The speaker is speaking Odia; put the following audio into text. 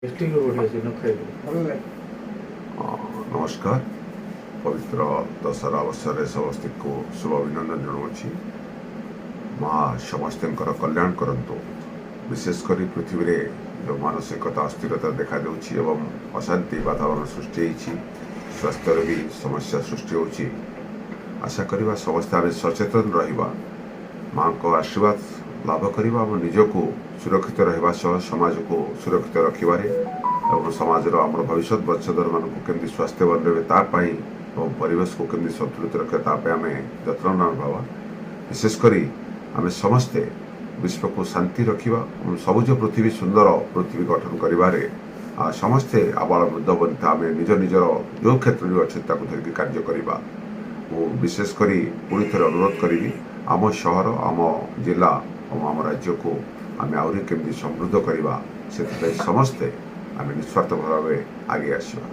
ଟେଷ୍ଟି ବି ବଢ଼ିଆ ଅଛି, ନ ଖାଇଲେ ଭଲ ଲାଗେ। ନମସ୍କାର। ପବିତ୍ର ଦଶହରା ଅବସରରେ ସମସ୍ତଙ୍କୁ ଶୁଭ ଅଭିନନ୍ଦନ ଜଣାଉଛି। ମା ସମସ୍ତଙ୍କର କଲ୍ୟାଣ କରନ୍ତୁ। ବିଶେଷ କରି ପୃଥିବୀରେ ଯେଉଁ ମାନସିକତା ଅସ୍ଥିରତା ଦେଖାଦେଉଛି ଏବଂ ଅଶାନ୍ତି ବାତାବରଣ ସୃଷ୍ଟି ହେଇଛି, ସ୍ୱାସ୍ଥ୍ୟର ବି ସମସ୍ୟା ସୃଷ୍ଟି ହେଉଛି, ଆଶା କରିବା ସମସ୍ତେ ଆମେ ସଚେତନ ରହିବା, ମାଙ୍କ ଆଶୀର୍ବାଦ ଲାଭ କରିବା ଏବଂ ନିଜକୁ ସୁରକ୍ଷିତ ରହିବା ସହ ସମାଜକୁ ସୁରକ୍ଷିତ ରଖିବାରେ ଏବଂ ସମାଜର ଆମର ଭବିଷ୍ୟତ ବଂଶଧରମାନଙ୍କୁ କେମିତି ସ୍ୱାସ୍ଥ୍ୟବାନ ରହିବେ ତା ପାଇଁ ଏବଂ ପରିବେଶକୁ କେମିତି ସନ୍ତୁଳିତ ରଖିବା ତା ପାଇଁ ଆମେ ଯତ୍ନବାନ ହେବା। ବିଶେଷ କରି ଆମେ ସମସ୍ତେ ବିଶ୍ୱକୁ ଶାନ୍ତି ରଖିବା ଏବଂ ସବୁଜ ପୃଥିବୀ, ସୁନ୍ଦର ପୃଥିବୀ ଗଠନ କରିବାରେ ସମସ୍ତେ ଆବାଳ ବୃଦ୍ଧ ବନିତା ଆମେ ନିଜ ନିଜର ଯେଉଁ କ୍ଷେତ୍ରରେ ଅଛନ୍ତି, ତାକୁ ଧରିକି କାର୍ଯ୍ୟ କରିବା। ମୁଁ ବିଶେଷ କରି ପୁଣି ଥରେ ଅନୁରୋଧ କରିବି, ଆମ ସହର, ଆମ ଜିଲ୍ଲା ଏବଂ ଆମ ରାଜ୍ୟକୁ ଆମେ ଆହୁରି କେମିତି ସମୃଦ୍ଧ କରିବା, ସେଥିପାଇଁ ସମସ୍ତେ ଆମେ ନିସ୍ୱାର୍ଥ ଭାବେ ଆଗେଇ ଆସିବା।